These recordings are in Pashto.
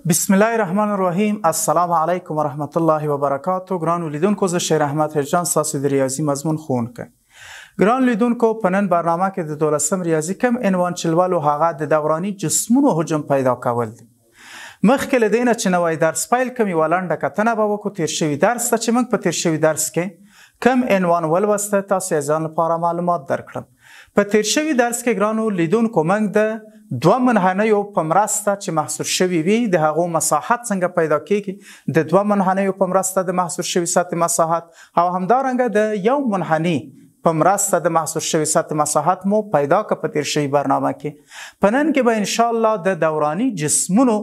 بسم الله الرحمن الرحیم. السلام علیکم ورحمت الله وبرکاتو. ګرانو لیدونکو، زه شیر احمد هجران ستاسو د ریاضي مضمون ښوونکی. ګران لیدونکو، په نن برنامه کې د دولسم ریاضي کوم عنوان چې لولو هغه د دوراني جسمونو حجم پیدا کول دي. مخکې له دې نه چې نوی درس پیل کړم، یوه لنډه کتنه به وکړو تېر شوي درس ته چې موږ په تېر شوي درس کې کوم عنوان ولوسته، تاسو یې ځان لپاره معلومات درکړم. په تېر شوي درس کې ګرانو لیدونکو، موږ د دوه منحنیو په مرسته چې محصور شوي وي د هغو مساحت څنګه پیدا کیږي، د دوه منحنیو په مرسته د محصور شوي سطح مساحت او همدارنګه د یو منحني په مرسته د محصور شوي سطح مساحت مو پیدا که په تیر شوي برنامه کې. په نن کې به انشاءالله د دوراني جسمونو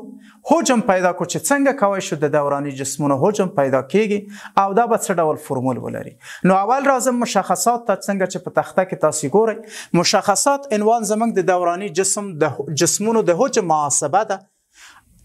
حجم پیدا کو چې څنګه کوی شو د دوراني جسمونو حجم پیدا کیږي او دا به څه ډول فرمول ولري. نو اول راځم مشخصات ته. څنګه چې په تخته کې تاسو ګورئ، مشخصات عنوان زموږ د دوراني جسم د جسمونو د حجم محاسبه ده.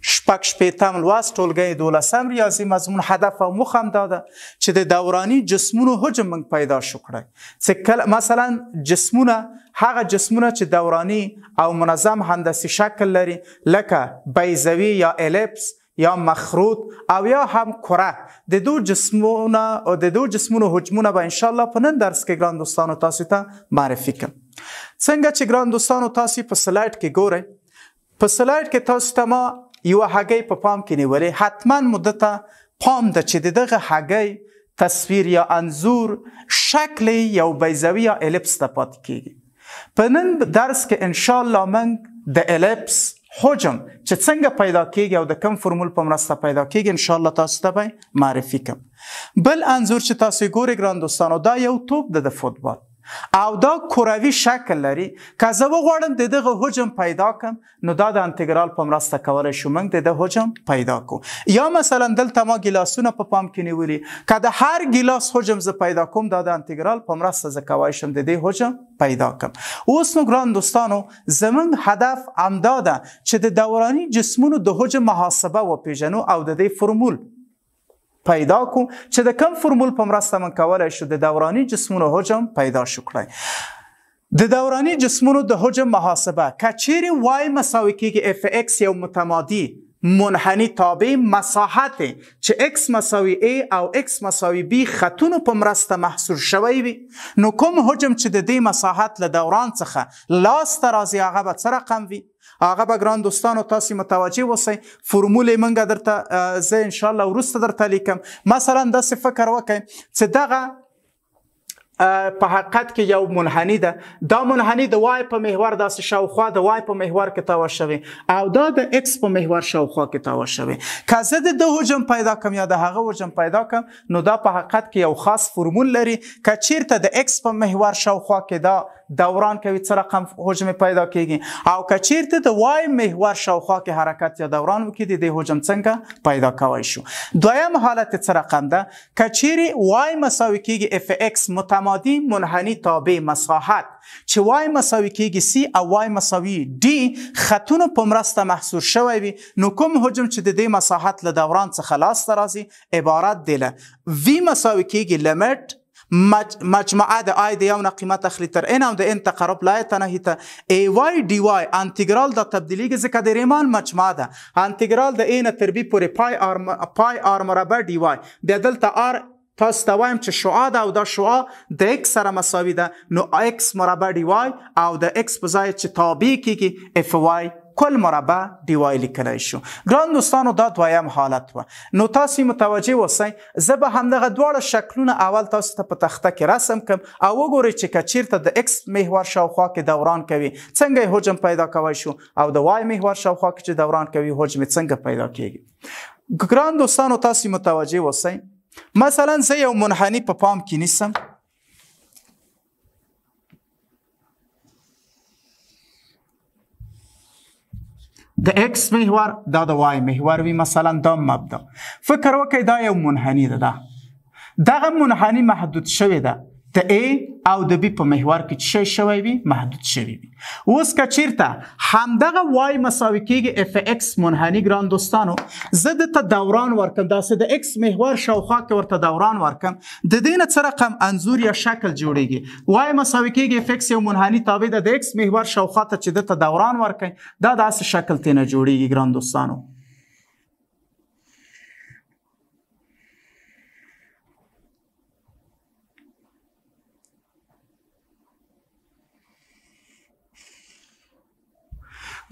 66 لوست ټولګی 12 ریاضي مضمون. هدف او موخه هم دا ده چې د دوراني جسمونو حجم موږ پیدا شو کړی. چې کله مثلا جسمونه، هغه جسمونه چې دوراني او منظم هندسي شکل لري لکه بیضوي یا الیپس یا مخروط او یا هم کره، د دو جسمونه او د دو جسمونو حجمونه به انشاءالله په نن درس کې ګران دوستانو تاسو ته معرفي کړم. څنګه چې ګران دوستانو تاسو په سلایډ کې ګورئ، په سلایډ کې تاسو ته ما یوه هګۍ په پام کې نیولې. حتما مو ده ته پام ده چې د دغه هګۍ تصویر یا انځور شکل یو بیضوي یا الیپس ته پاتې کیږي. په نن درس کې انشاءالله موږ د الیپس حجم چې څنګه پیدا کیږي او د کوم فرمول په مرسته پیدا کیږي انشاءالله تاسو ته به معرفي کړم. بل انځور چې تاسو یې ګورئ ګران دوستانو، دا یو توپ ده د فوتبال او دا کروي شکل لري. که زه وغواړم د دغه حجم پیدا کړم نو دا د انتګرال په مرسته کولی شو موږ د ده حجم پیدا کړو. یا مثلا دلته ما ګیلاسونه په پام کې نیولي، که د هر ګیلاس حجم زه پیدا کوم دا د انتګرال په مرسته زه کولی شم د دې حجم پیدا کړم. اوس نو ګران دوستانو زموږ هدف همدا ده چې د دوراني جسمونو د حجم محاسبه وپیژنو او د دې فرمول پیدا کو چې د کوم فرمول په مرسته موږ کولی شو د دوراني جسمونو حجم پیدا شو کړی. د دوراني جسمونو د حجم محاسبه، که چیرې y مساوي کیږي اف ایکس یو متمادي منحني تابع مساحت چې x مساوي a او x مساوي b خطونو په مرسته محصور شوی وي، نو کوم حجم چې د دې مساحت له دوران څخه لاسته راځي هغه به څه رقم وي؟ هغه به ګران دوستانو تاسو متوجه اوسئ. فرمول یې موږ درته زه انشاءالله وروسته درته لیکم. مثلا داسې فکر وکړئ چې دغه په حقیقت کې یو منحني ده، دا منحني د y په محور داسې شاوخوا د y په محور کې تاوه شوی او دا د x په محور شاوخوا کې تاوه شوی. که زه د ده حجم پیدا کړم یا د هغه حجم پیدا کړم نو دا په حقیقت کې یو خاص فرمول لري. که چیرته د x په محور شاوخوا کې دا دوران کوي څه رقم حجم پیدا کیږي، او که چیرته د y محور شاوخوا کې حرکت یا دوران وکړي د دې حجم څنګه پیدا کوی شو. دویم حالت څه رقم ده؟ که چیرې y مساوي کیږي اف ایکس متمادي منحني تابع مساحت چې y مساوي کیږي c او y مساوي d خطونو په مرسته محصور شوی وي، نو کوم حجم چې د دې مساحت له دوران څخه لاسته راځي عبارت دی له v مساوي کیږي لیمټ مجموعه د آی د یو نه قیمت اخلي تر n او د n تقرب لا یتناهي ته ای وای ډي وای انتګرال دا تبدیلیږي ځکه د ریمان مجموعه ده. انتګرال د ا نه تر بي پورې پای آر مربع ډي وای، بیا دلته آر تاسو ته وایم چې شعاع ده او دا شعاع د ایکس سره مساوي ده، نو ایکس مربع ډي وای او د ایکس په ځای چې تابع کیږي اف وای کل مربع ډي وای لیکلی شو. ګران دوستانو دا دویم حالت وه. نو تاسو متوجه اوسئ، زه به همدغه دواړه شکلونه اول تاسو ته په تخته کې رسم کړم او وګورئ چې که چیرته د ایکس محور شاوخوا کې دوران کوي څنګه یې حجم پیدا کوی شو او د وای محور شاوخوا کې چې دوران کوي حجم یې څنګه پیدا کیږي. ګران دوستانو تاسو متوجه اوسئ، مثلا زه یو منحني په پام کې نیسم. د ایکس محور دا د وای محور وي، مثلا دا مبدا. فکر وکړئ دا یو منحني ده، دا دغه منحني محدود شوې ده د A او د B په محور کې چې شوی وي محدود شوی وي. اوس که چیرته همدغه y مساوي کیږي اف ایکس منحني ګران دوستانو زه ده ته دوران ورکم، داسې د ایکس محور شاوخوا کې ورته دوران ورکم، د دې نه څه رقم انځور یا شکل جوړیږي؟ y مساوي کیږي اف ایکس یو منحني تابع ده، د ایکس محور شاوخوا ته چې ده ته دوران ورکړئ دا داسې شکل ترې نه جوړیږي ګران دوستانو.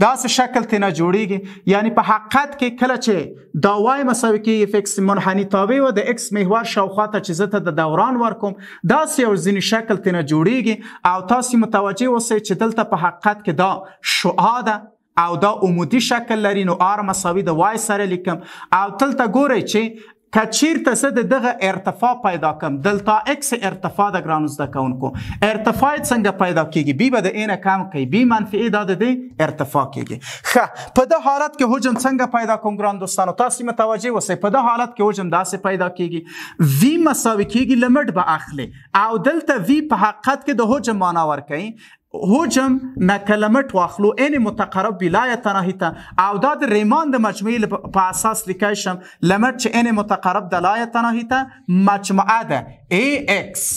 داسې شکل ترې نه جوړیږي. یعنی په حقیقت کې کله چې دا y مساوي کېږي اف ایکس منحني تابع و د ایکس محور شاوخوا ته چې زه ته د دوران ورکوم، داسې یو ځینې شکل ترې نه جوړیږي. او تاسې متوجه اوسئ چې دلته په حقیقت کې دا شعاع ده او دا عمودي شکل لري، نو آر مساوي د y سره لیکم. او دلته ګورئ چې که چیرته زه د دغه ارتفاع پیدا کم، دلتا ایکس ارتفاع د ګرانو زده کوونکو، ارتفاع یې څنګه پیدا کیږي؟ بی به د ای نه کم کوي، بی منفي ای دا د دې ارتفاع کیږي. ښه، په ده حالت کې حجم څنګه پیدا کوم ګران دوستانو؟ تاسې متوجه اوسئ، په ده حالت کې حجم داسې پیدا کیږي، وی مساوي کیږي لمټ به اخلي، او دلته وی په حقیقت کې د حجم معنا ورکوي. حجم نه که لمټ واخلو ان متقرب وي لا یتناهي ته، او دا د ریمان د مجموعې په اساس لیکای شم، لمټ چې ان متقرب ده لا یتناهي ته مجموعه ده ای ایکس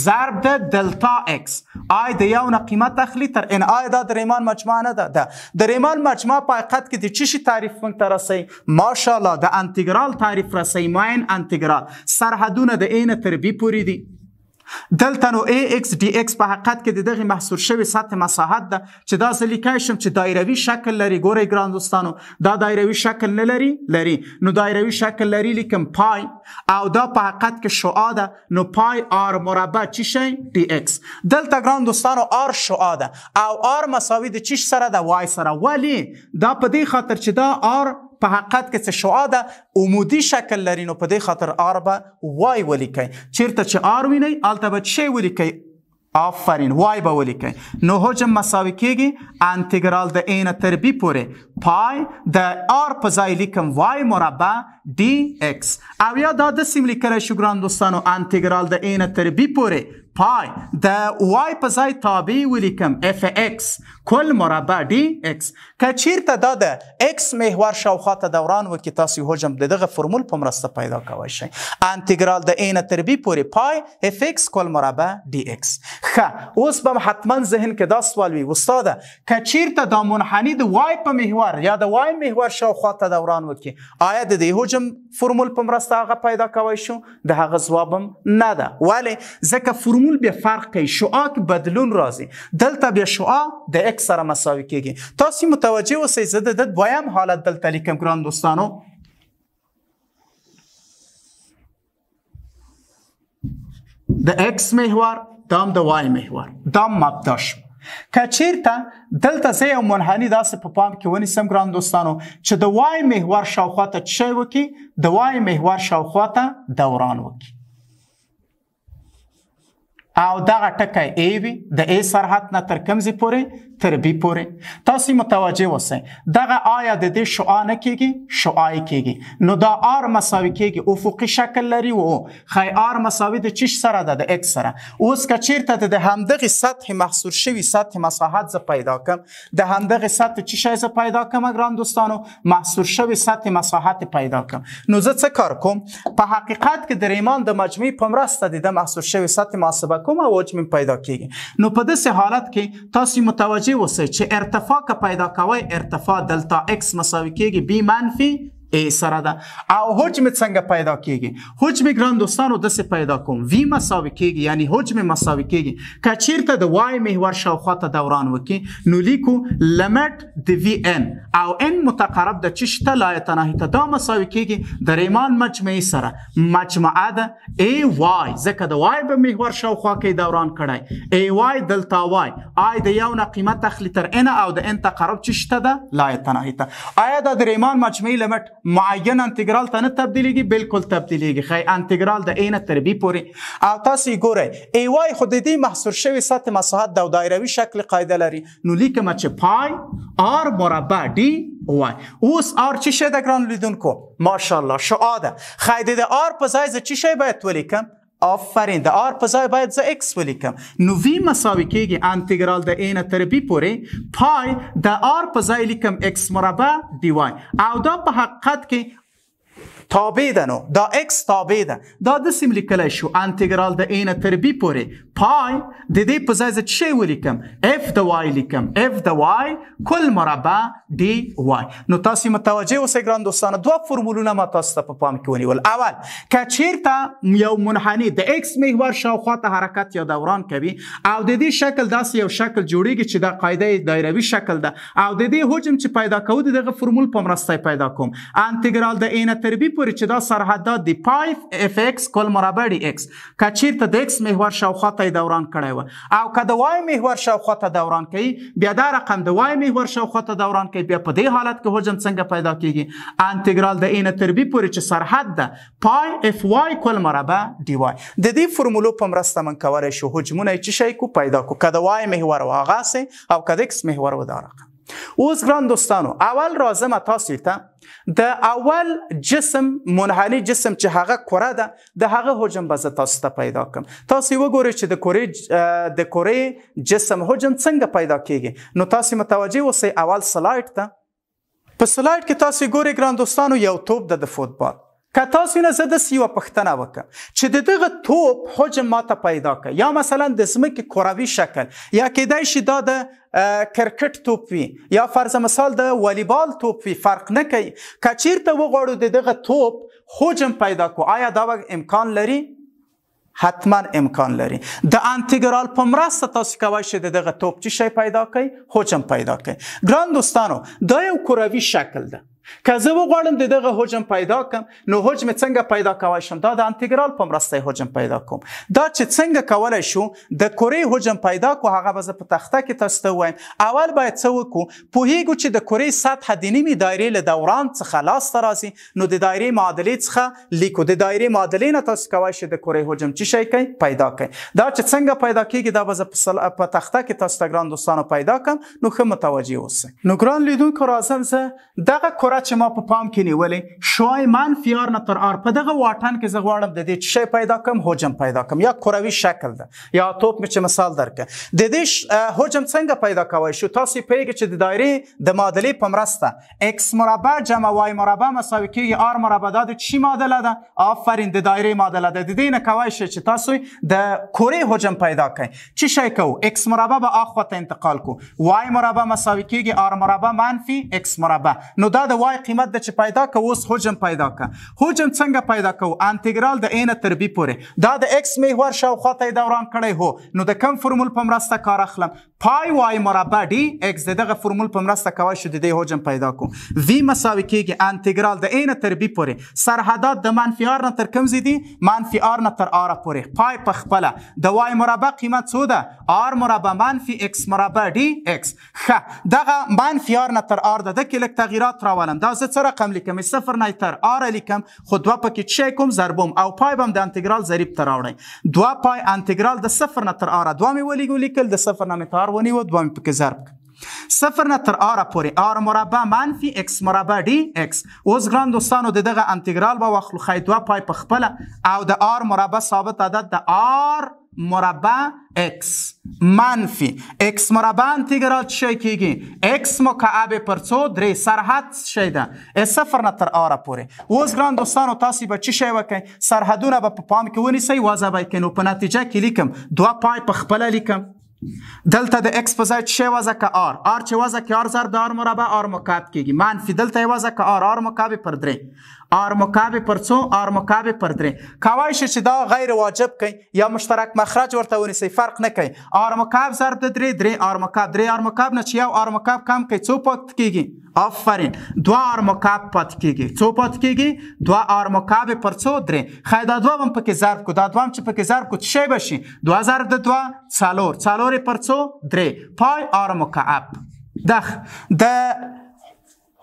ضرب د دلتا ایکس، آی د یو نه قیمت اخلي تر ان. آی دا د ریمان مجموعه نه ده، ده د ریمان مجموعه په حقیقت کې د څه شي تعریف موږ ته رسوي؟ ماشاءالله د انتګرال تعریف رسوي، معین انتګرال، سرحدونه د ای نه تر بی پورې دي. دلته نو ای ایکس ډي ایکس په حقیقت کې د دغې محصور شوې سطح مساحت ده چې دا زه لیکای شم چې دایروي شکل لري. ګورئ ګران دوستانو، دا دایروي شکل نه لري؟ لري. نو دایروي شکل لري لیکم پای، او دا په حقیقت کې شعاع ده، نو پای آر مربع چی شی؟ ډي ایکس. دلته ګران دوستانو آر شعاع ده او آر مساوي د چیش سره ده؟ وای سره. ولی؟ دا په دې خاطر چې دا آر په حقیقت کې څه شعاع ده، عمودي شکل لري، نو په دې خاطر آر به وای ولیکئ. چیرته چې آر وینئ هلته به څه شی ولیکئ؟ آفرین، وای به ولیکئ. نو حجم مساوي کیږي انتګرال د ای نه تر بی پورې پای د آر په ځای لیکم وای مربع ډي ایکس، او یا دا داسې هم لیکلی شو ګران دوستانو، انتګرال د ای نه تر بی پورې پای د وای په ځای تابع ولیکم اف ایکس کل مربع ډي ایکس. که چیرته دا د ایکس محور شاوخوا ته دوران وکړي، تاسو حجم د دغه فرمول په مرسته پیدا کوی شئ. انتګرال د ای نه تر بی پورې پای اف ایکس کل مربع ډي ایکس. ښه، اوس به حتما ذهن کې دا سوال وي، استاده که چیرته دا منحني د وای په محور یا د وای محور شاوخوا ته دوران وکړي، آیا د دې حجم فرمول په مرسته هغه پیدا کوی شو؟ د هغه ځواب هم نه ده. ولې؟ ځکه فرمول بیا فرق کوي، شعاع کې بدلون راځي، دلته بیا شعاع د ایکس سره مساوي کیږي. تاسو متوجه اوسئ، زه د دویم حالت دلته لیکم ګران دوستانو. د ایکس محور، دام د وای محور، دام مبدا شو. که چیرته دلته زه یو منحني داسې په پام کې ونیسم ګران دوستانو چې د وای محور شاوخوا ته څه شی وکړي؟ د وای محور شاوخوا ته دوران وکړي، او دغه ټکی ای وي، د ای سرحد نه تر کوم ځای پورې؟ تر بی پورې. تاسو متوجه اوسئ، دغه آیا د دې شعاع نه کیږي؟ شعاع کیږي. نو دا آر مساوي کیږي، افقي شکل لري و خی آر مساوي د چیش سره ده؟ د ایکس سره. اوس که چیرته د همدغې سطح محصور شوي سطح مساحت زه پیدا کم، د همدغې سطح چی شی زه پیدا کم ګران دوستانو؟ محصور شوي سطح مساحت پیدا کم. نو زه څه کار کوم؟ په حقیقت کې د ریمان د مجموعې په مرسته د محصور شوي سطح محاسبه کوم او حجم پیدا کیږي. نو په داسې حالت کې تاسو متوجه اوسئ چې ارتفاع که پیدا کوئ، ارتفاع دلتا ایکس مساوي کیږي بی منفي ای سره ده. او حجم څنګه پیدا کیږي؟ حجم ګران دوستانو داسې پیدا کوم، وی مساوي کیږي، یعنی حجم مساوي کیږي که چیرته د وای محور شاوخوا ته دوران وکړي، نو لیکو لمټ د وی ان، او ان متقرب د چی شته؟ لا یتناهي ته، دا مساوي کیږي د ریمان مجموعې سره، مجموعه ده ای وای، ځکه د وای به محور شاوخوا کې دوران کړی، ای وای دلتا وای، آی د یو نه قیمت اخلي تر ان، او د ان تقرب چی شته ده؟ لا یتناهي ته. آیا دا د ریمان مجموعې لمټ معین انتګرال ته نه تبدیلیږي؟ بالکل تبدیلیږي. خی انتګرال د ای نه تر بی پورې. او تاسو یې ګورئ ای وای خو د دې محصور شوي سطح مساحت د دایروي شکل قاعده لري، نو لیکم چې پای آر مربع ډي وای. اوس آر چی شی ده ګران لیدونکو؟ ماشاءالله شعاع ده. خی د آر په ځای زه چی شی باید ولیکم؟ آفرین، د آر په ځای باید زه ایکس ولیکم. نو وی مساوي کیږي انتګرال د ای نه تر بی پورې پای د آر په ځای لیکم ایکس مربع ډي وای، او دا په حقیقت کې تابع ده، نو دا x تابع ده، دا داسې هم لیکلی شو انتګرال د a نه تر b پورې پای د دې په ځای زه څه شی ولیکم؟ f د y لیکم، f د y کل مربع dy. نو تاسو متوجه اوسئ ګران دوستانو، دوه فرمولونه ما تاسو ته په پام کې ونیول. اول، که چیرته یو منحنی د x محور شاوخوا ته حرکت یا دوران کوي او د دې شکل داسې یو شکل جوړیږي چې دا قاعده دایروي شکل ده، او د دې حجم چې پیدا کوو د دغه فرمول په مرسته پیدا کوم، انتګرال د a نه تر b پورې چې دا سرحدات دي پای f x کل مربع dx، که چیرته د x محور شاوخوا ته دوران کړی و او که د y محور شاوخوا ته دوران کوي، بیا دا رقم د y محور شاوخوا ته دوران کوي، بیا په دې حالت کې حجم څنګه پیدا کیږي؟ انتګرال د a نه تر b پورې چې سرحد ده پای f y کل مربع dy. د دې فرمولو په مرسته موږ کولی شو حجمونه یې څه شی کو پیدا کو، که د y محور و هغسې او که د x محور و دا رقم. اوس ګران دوستانو، اول راځم تاسو ته د اول جسم، منحنی جسم چې هغه کره ده، د هغه حجم به زه تاسو ته پیدا کړم. تاسو وګورئ چې د کرې جسم حجم څنګه پیدا کیږي. نو تاسو متوجه اوسئ اول سلایډ ته. په سلایډ کې تاسو ګورئ ګران دوستانو یو توپ ده د فوتبال. که تاسو نه زه داسې یوه پوښتنه وکړم چې د دغه توپ حجم ما ته پیدا کړه، یا مثلا د ځمکې کروي شکل، یا کیدای شي دا د کرکټ توپ وي، یا فرض مثال د والیبال توپ وي، فرق نه کوي، که چیرته وغواړو د دغه توپ حجم پیدا کړو، آیا دا امکان لري؟ حتما امکان لري. د انتګرال په مرسته تاسو کولی شئ د دغه توپ څه شی پیدا کړئ؟ حجم پیدا کړئ. ګران دوستانو، دا یو کروي شکل ده. که زه وغواړم د دغه حجم پیدا کړم، نو حجم څنګه پیدا کولی شم؟ دا د انتګرال په مرسته حجم پیدا کوم. دا چې څنګه کولی شو د کرې حجم پیدا کړو، هغه به زه په تخته کې تاسو ته ووایم. اول باید څه وکړو؟ پوهیږو چې د کرې سطحه د نیمې دایرې له دوران څخه لاسته راځي، نو د دایرې معادلې څخه لیکو. د دایرې معادلې نه تاسو کولی شئ د کرې حجم څه شی کوئ؟ پیدا کړئ. دا چې څنګه پیدا کیږي دا به زه په تخته کې تاسو ته ګران دوستانو پیدا کړم، نو ښه متوجه اوسئ. نو ګران لیدونکو، راځم زه دغه کره چې ما په پام کې نیولې شعاع منفي آر نه تر آر، په دغه واټن کې زه غواړم د دې څه شی پیدا کړم؟ حجم پیدا کړم، یا کروي شکل ده، یا توپ مې چې مثال درکړ. د دې حجم څنګه پیدا کولی شو؟ تاسو پوهیږئ چې د دایرې د معادلې په مرسته x مربع جمع y مربع مساوي کیږي r مربع. دا د چی معادله ده؟ آفرین، د دایرې معادله ده. د دې نه کولی شئ چې تاسو د کرې حجم پیدا کړئ. څه شی کوو؟ x مربع به اخوا ته انتقال کو، y مربع مساوي کیږي r مربع منفي x مربع. نو دا د y قیمت ده چې پیدا کوو. اوس حجم پیدا که. حجم څنګه پیدا کوو؟ انتګرال د a نه تر b پورې، دا د x محور شاوخوا ته دوران کړی هو، نو د کم فرمول په مرسته کار اخلم؟ پای y مربع ډي x. د دغه فرمول په مرسته کولی شو د دې حجم پیدا کوو. v مساوي کیږي انتګرال د a نه تر b پورې، سرحدات د منفي r نه تر کوم ځای دي؟ منفي r نه تر r پورې، پای په خپله د y مربع قیمت څو ده؟ r مربع منفي x مربع ډي x. ښه، دغه منفي r نه تر r ده، ده کې لږ تغییرات راولم. دا زه څه رقم لیکم؟ صفر نه تر آر لیکم، خو دوه پکې څه شی کوم؟ ضربوم، او پای به هم د انتګرال ضریب ته راوړی. دوه پای انتګرال د صفر نه تر آره، دوه مې ولیږو لیکل، د صفر نه مې تر آر ونیو، دوه مې پکې ضرب کړ. صفر نه تر آره پورې آر مربع منفي ایکس مربع ډي ایکس. اوس ګران دوستانو د دغه انتګرال به واخلو، خی دوه پای په خپله او د آر مربع ثابت عدد د آر مربع ایکس منفي ایکس مربع انتګرال څه شی کیږي؟ ایکس مکعب پر څو؟ درې. سرحد څه شی ده؟ صفر نه تر آره پورې. اوس ګران دوستانو تاسو به څه شی وکئ؟ سرحدونه به په پام کې ونیسئ، وضع به یې کړئ. نو په نتیجه کې لیکم دوه پای په خپله لیکم، دلته د ایکس په ځای څه شی وضع که؟ آر. آر چې وضع که آر ضرب د آر مربع آر مکعب کیږي، منفي دلته یې وضع که آر، آر مکعب پر درې، آر مکعب پر څو؟ آر مکعب پر درې. کوای شي چې دا غیر واجب کوي یا مشترک مخرج ورته ونیسئ، فرق نه کوي. آر مکعب ضرب د درې، درې آر مکعب، درې آر مکعب نه چې یو آر مکعب کم کوي څو پاتې کیږي؟ آفرین، دوه آر مکعب پاتې کیږي. څو پاتې کیږي؟ دوه آر مکعب پر څو؟ درې. خیر، دا دوه هم پکې ضرب کو، دا دوه هم چې پکې ضرب کو څه شی به شي؟ دوه ضرب د دوه څلور، څلور پر څو؟ درې، پای آر مکعب. دغ د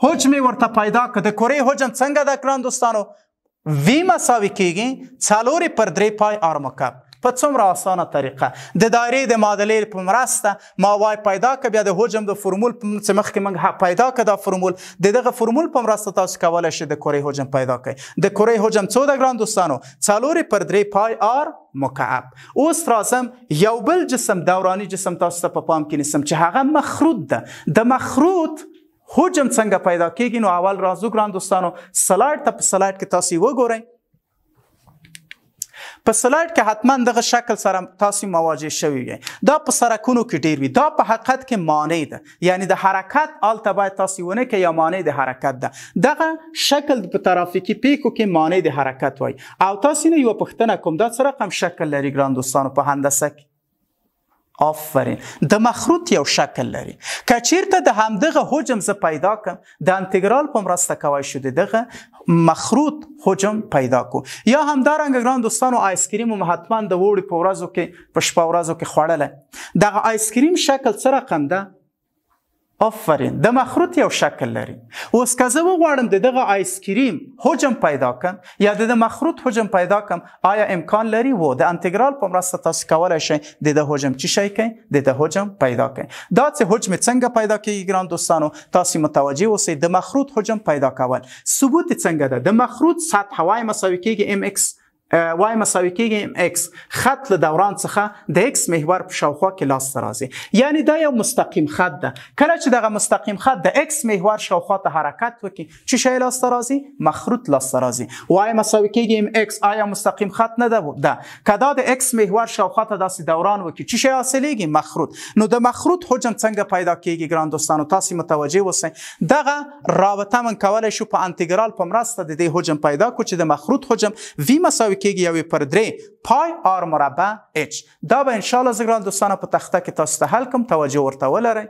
حجم ورته پیدا که. د کرې حجم څنګه ده ګران دوستانو؟ وی مساوي کیږي څلور پر درې پای آر مکعب. په څومره اسانه طریقه د دایرې د معادلې په مرسته ما وای پیدا که. بیا د حجم د فرمول چې مخکې موږ پیدا که دا فرمول، د دغه فرمول په مرسته تاسو کولی شئ د کرې حجم پیدا کړئ. د کرې حجم څو ده ګران دوستانو؟ څلور پر درې پای آر مکعب. اوس راځم یو بل جسم، دوراني جسم تاسو ته په پام کې نیسم چې هغه مخروط ده. د مخروط حجم څنګه پیدا کیږي؟ نو اول راځو ګران دوستانو سلایډ ته. په سلایډ کې تاسو وګورئ، په سلایډ کې حتما دغه شکل سره تاسو مواجه شوي یئ. دا په سرکونو کې ډیر وي. دا په حقیقت کې مانع ده، یعنی د حرکت آلته باید تاسو ونه کې یا مانع د حرکت ده. دغه شکل په ترافیکي پیښو کې مانع د حرکت وای. او تاسو نه یوه پوښتنه کوم، دا څه رقم شکل لري ګران دوستانو په هندسه کې؟ آفرین، د مخروط یو شکل لري. که چیرته د همدغه حجم زه پیدا کم، د انتګرال په مرسته کوای شو د دغه مخروط حجم پیدا کو. یا همدارنګه ګران دوستانو آیسکریم مو حتما د اوړي په ورځو کې، په شپه ورځو کې خوړلی. دغه آیسکریم شکل څه رقم ده؟ آفرین، د مخروط یو شکل لري. اوس که زه وغواړم د دغه آیسکریم حجم پیدا کم یا د مخروط حجم پیدا کم، آیا امکان لري؟ و د انتګرال په مرسته تاسو کولی شئ د ده حجم چی شی کئ؟ د ده حجم پیدا کئ. دا چې حجم څنګه پیدا کیږي ګران دوستانو، تاسو متوجه اوسئ. د مخروط حجم پیدا کول ثبوت څنګه ده؟ د مخروط سطح y مساوي کیږي ام ایکس، y مساوي کیږي ام ایکس، خط له دوران څخه د ایکس محور په شاوخوا کې لاسته راځي. یعنی دا یو مستقیم خط ده. کله چې دغه مستقیم خط د ایکس محور شاوخوا ته حرکت وکړي، څه شی لاسته راځي؟ مخروط لاسته راځي. y مساوي کیږي ام ایکس، آیا مستقیم خط نه ده؟ ده. که دا د ایکس محور شاوخوا ته داسې دوران وکړي، څه شی حاصلېږي؟ مخروط. نو د مخروط حجم څنګه پیدا کیږي ګران دوستانو؟ تاسو متوجه اوسئ. دغه رابطه من کولی شو په انتګرال په مرسته د دې حجم پیدا کړو، چې د مخروط حجم v مساوي کیږي 1/3 پای آر مربع اچ. دا به انشاءالله زه ګران دوستانو په تخته کې تاسو ته حل کوم، توجه ورته ولرئ.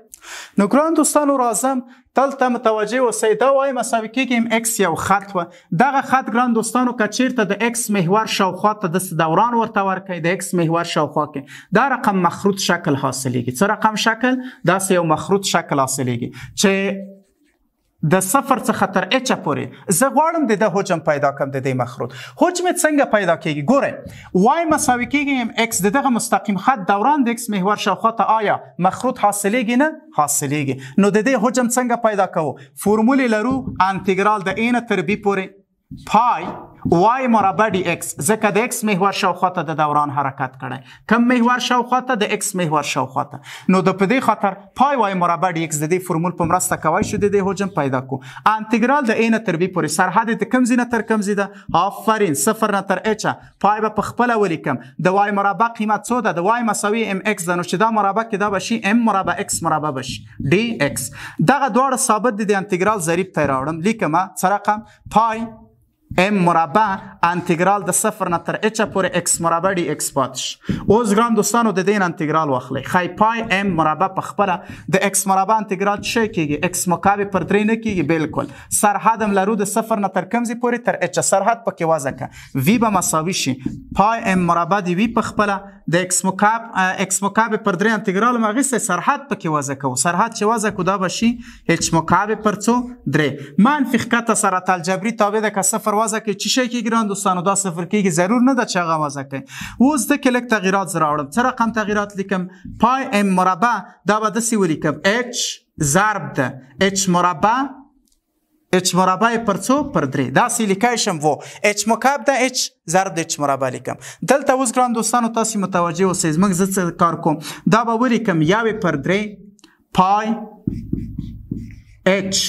نو ګران دوستانو راځم دلته متوجه اوسئ. دا y مساوي کیږي ام ایکس یو خط وه. دغه خط ګران دوستانو که چیرته د ایکس محور شاوخوا ته داسې دوران ورته ورکړئ، د ایکس محور شاوخوا کې دا رقم مخروط شکل حاصلېږي. څه رقم شکل؟ داسې یو مخروط شکل حاصلېږي چې د صفر څخه تر اچ پورې. زه غواړم د ده حجم پیدا کړم. د دې مخروط حجم څنګه پیدا کیږي؟ ګورئ، y مساوي کیږي ام ایکس، د دغه مستقیم خط دوران د ایکس محور شاوخوا ته آیا مخروط حاصلېږي؟ نه حاصلېږي. نو د دې حجم څنګه پیدا کوو؟ فرمول لرو، انتګرال د a نه تر b پورې پای y مربع ډي ایکس، ځکه د ایکس محور شاوخوا ته د دوران حرکت کړی. کم محور شاوخوا ته؟ د ایکس محور شاوخوا ته. نو د په دې خاطر پای y مربع ډي ایکس د دې فرمول په مرسته کوای شو د دې حجم پیدا کو. انتګرال د a نه تر b پورې، سرحد د کوم ځای نه تر کوم ځای ده؟ آفرین، صفر نه تر اچ. پای به په خپله ولیکم. د y مربع قیمت څو ده؟ د y مساوي ام ایکس ده، نو چې دا مربع کې دا به شي ام مربع ایکس مربع به شي ډي ایکس. دغه دواړه ثابت دي، د انتګرال ضریب ته یې راوړم. لیکم څه رقم؟ پای ام مربع انتګرال د صفر نه تر اچ پورې ایکس مربع ډي ایکس پاتې شي. اوس ګران دوستانو د دې انتګرال واخلئ. ښایي پای ام مربع په خپله د ایکس مربع انتګرال څه شی کیږي؟ ایکس مکعب پر درې نه کیږي؟ بالکل. سرحد هم لرو د صفر نه تر کوم ځای پورې؟ تر اچ. سرحد پکې وضع کړه. وی به مساوي شي پای ام مربع دی وی په خپله د ایکس مکعب، ایکس مکعب پر درې انتګرال هم اخیستی، سرحد پکې وضع کوو. سرحد چې وضع کړو دا به شي اچ مکعب پر څو؟ درې. منفي ښکته سره الجبري تابع ده، که صفر وضع کړئ څه شی کیږي ګران دوستانو؟ دا صفر کیږي، ضرور نه ده چې هغه وضع کړئ. اوس ده کې لږ تغییرات زه راوړم. څه رقم تغییرات لیکم؟ پای ام مربع دا به داسې ولیکم، اچ ضرب ده اچ مربع، اچ مربع پر څو؟ پر درې. داسې لیکای شم. و اچ مکعب ده اچ ضرب د اچ مربع لیکم. دلته اوس ګران دوستانو تاسو متوجه اوسئ، زموږ زه څه کار کوم؟ دا به ولیکم 1/3 پای اچ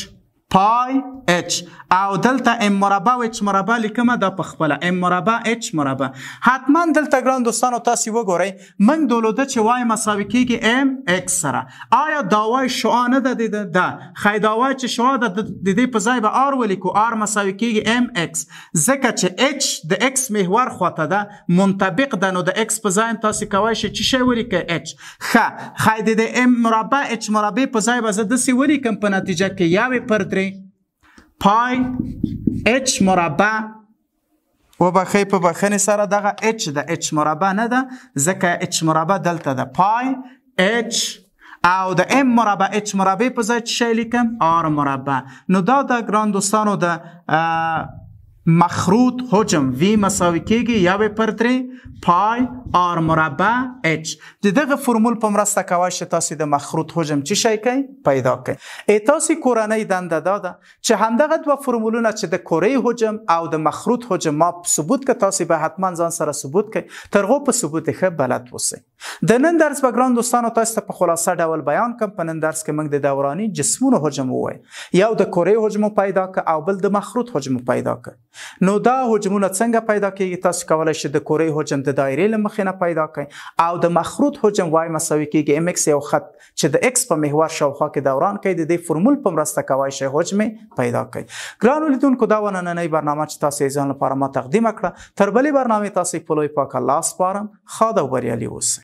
پای اچ، او دلته ام مربع او اچ مربع لیکم، دا په خپله ام مربع اچ مربع. حتما دلته ګران دوستانو تاسو وګورئ، موږ دولوده چې y مساوي کیږي ام ایکس سره. آیا دا y شعاع نه ده؟ ده ده. ښایي دا y چې شعاع ده، د دې په ځای به آر ولیکو، آر مساوي کیږي ام ایکس، ځکه چې اچ د ایکس محور خواته ده، منطبق ده، نو د ایکس په ځای هم تاسو کوای شئ چې شی ولیکئ؟ اچ. ښه، ښایي د دې ام مربع اچ مربع په ځای به زه داسې ولیکم په نتیجه کې 1/3 پای اچ مربع، وبخښئ په بخښنې سره دغه اچ ده، اچ مربع نه ده، ځکه اچ مربع دلته ده، پای اچ او د ام مربع اچ مربع په ځای څه شی لیکم؟ آر مربع. نو دا د ګران دوستانو د مخروط حجم وی مساوي کیږي 1/3 پای آر مربع اچ. د دغه فرمول په مرسته کوای شئ تاسو د مخروط حجم څه شی کوئ؟ پیدا کړئ. ای تاسو کورنۍ دنده دا ده چې همدغه دوه فرمولونه چې د کرې حجم او د مخروط حجم ما ثبوت که، تاسو به حتما ځان سره ثبوت کړئ، تر هغو په ثبوت ښه بلد اوسئ. د نن درس به ګران دوستانو تاسو ته په خلاصه ډول بیان کم. په نن درس کې موږ د دوراني جسمونو حجم وویل، یو د کرې حجم پیدا ک او بل د مخروط حجم پیدا ک. نو دا حجمونه څنګه پیدا کیږي؟ تاسو کولای شئ د کرې حجم د دایرې له مخې نه پیدا کړئ او د مخروط حجم y مساوي کیږي ام ایکس، یو خط چې د ایکس په محور شاوخوا کې دوران کوي، د دې فرمول په مرسته کوای شئ حجم پیدا کړئ. ګرانو لیدونکو، دا و نننۍ برنامه چې تاسو یې ځان لپاره ما تقدیمه کړه. تر بلې برنامې تاسو په لوی پاک الله سپارم. ښاد او بریالي اوسئ.